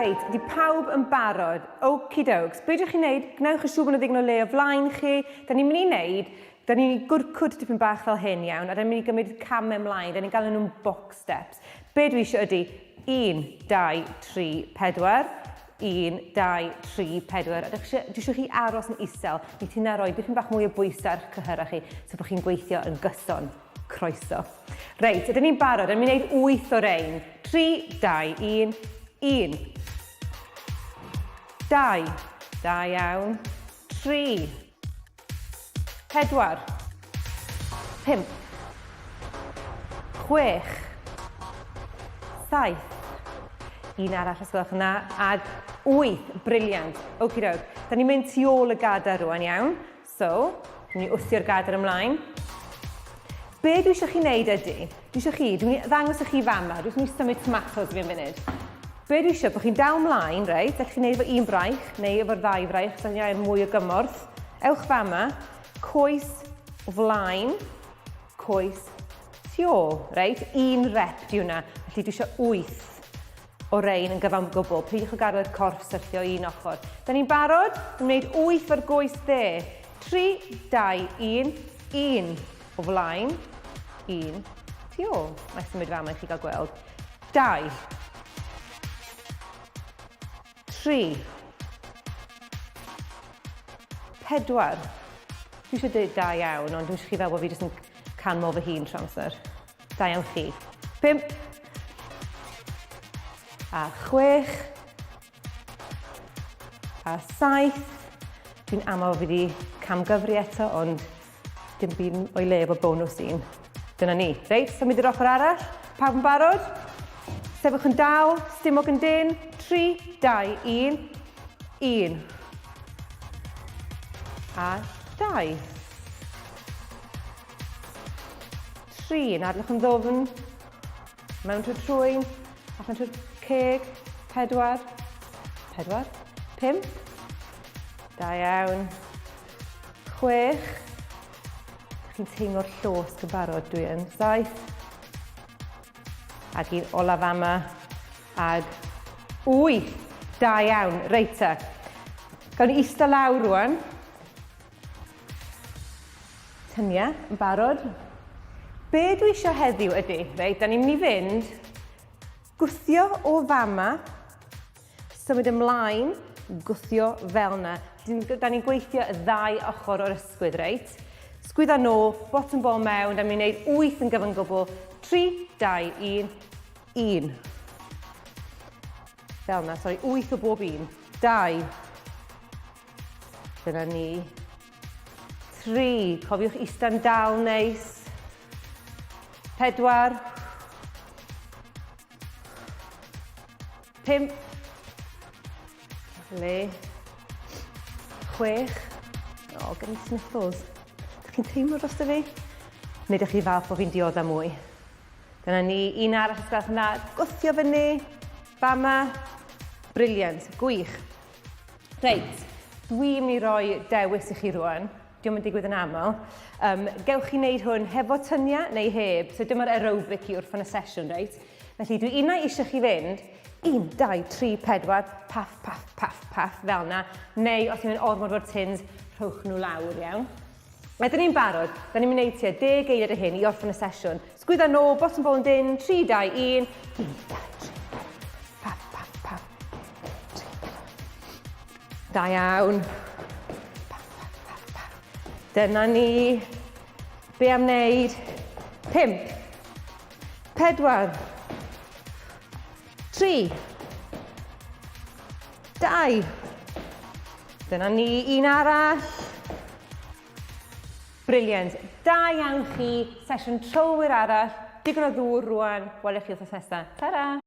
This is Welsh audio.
Reit, ydy pawb yn barod? Okie dokes. Be ydych chi'n neud? Gwnewch yn siŵr bod yna ddigon o le o flaen chi. Da ni'n mynd i wneud, da ni'n gwrcwd tipyn bach fel hyn iawn, a da ni'n mynd i gymryd camau ymlaen. Da ni'n galw nhw'n box steps. Be dwi eisiau ydy 1, 2, 3, 4, 1, 2, 3, 4. A dwi eisiau chi aros yn isel. Neith hynna roi dipyn bach mwy o bwysau ar eich cyhyrau chi, so bod chi'n gweithio yn gyson. Croeso. Reit, ydyn ni'n barod? Ydyn ni'n gwneud 8 o rein. 3, 2, 1, 1. 2. Da iawn. 3. 4. 5. 6. 7. Un arall os gwelwch yn dda. Ag 8. Briliant. Okie doke. Da ni'n mynd tu ôl y gadair rwan, iawn? So, dwi'n mynd i wthio'r gadair ymlaen. Be dwi eisiau chi wneud ydy, dwi eisiau chi, dwi'n mynd i ddangos i chi fama, dwi'n mynd i symud tomatos fi am funud. Be dwi eisiau, bod chi'n dal ymlaen, reit, allwch chi wneud efo un braich, neu efo'r ddau fraich, os ydych mwy o gymorth. Ewch fama, coes o flaen, coes tu ôl, reit, un rep di hwnna, felly dwi eisiau 8 o rein yn gyfan gwbl. Peidiwch â gadael i'r corff syrthio i un ochr. Da ni'n barod? Dwi'n gwneud 8 o'r goes dde. 3, 2, 1, 1 o flaen, 1 tu ôl. Mae symud fama i chi gael gweld. 2, 3, 4. Dwi eisiau dweud da iawn, ond dwi'n eisiau chi fel bod fi jyst yn canmol fy hun trwy amser. Da iawn chi. 5 a 6 a 7. Dwi'n aml fi wedi camgyfri eto, ond dim byd o'i le efo bonws un. Dyna ni. Reit, symud i'r ochr arall. Pawb yn barod? Sefwch yn dal, stumog yn dyn. 3, 2, 1. 1. A 2. 3, yn adlwch yn ddwfn, mewn trwy'r trwyn, allan trwy'r ceg, 4, 4, 5, da iawn, 6, chi'n teimlo'r llosg yn barod, dwi yn, 7, ac un olaf ama, ag 8, da iawn, reit te. Gawn ni eistedd lawr rwan. Tynia, yn barod. Be dwi eisiau heddiw ydy, reit, da ni'n mynd i fynd gwthio o fama, symud ymlaen, gwthio fel yna. Da ni'n gweithio y ddau ochr o'r ysgwydd, reit? Sgwydda nôl, bottom ball mewn, da ni'n mynd gwneud 8 yn gyfan gwbl. 3, 2, 1, 1. Fel yna, sori, 8 o bob un. 2. Dyna ni. 3. Cofiwch ista'n dal neis. 4. 5. Le. 6. O, oh, gen i sniffles. Dych chi'n teimlo dros fi? Neu dych chi falch bod fi'n dioddef mwy? Dyna ni, un arall os gwelwch yn dda. Gwthio fyny. Fama. Briliant, gwych. Reit, dwi'n mynd i roi dewis i chi rwan. Diolch yn digwydd yn aml. Um, gewch chi wneud hwn hefo tynia neu heb. So dyma'r aerobic i wrth y sesiwn, reit? Felly dwi unai eisiau chi fynd 1, 2, 3, 4, paff, paff, paff, paff, fel yna. Neu os yw'n ormod o'r tins, rhowch nhw lawr, iawn? Ydyn ni'n barod? Da ni'n mynd i wneud tua 10 eiliad o hyn i orffen y sesiwn. Sgwydda nôl, bottom ball yn dyn, 3, 2, 1. 1, 2, 3, paff, paff, paff. 3, 4. Da iawn. Paff, paff, paff, paff. Dyna ni. Be am wneud? 5, 4, 3, 2. Dyna ni, un arall. Briliant. Da iawn chi. Sesiwn trylwyr arall. Digon o ddŵr rwan. Welwch chi wythnos nesaf. Ta-ra!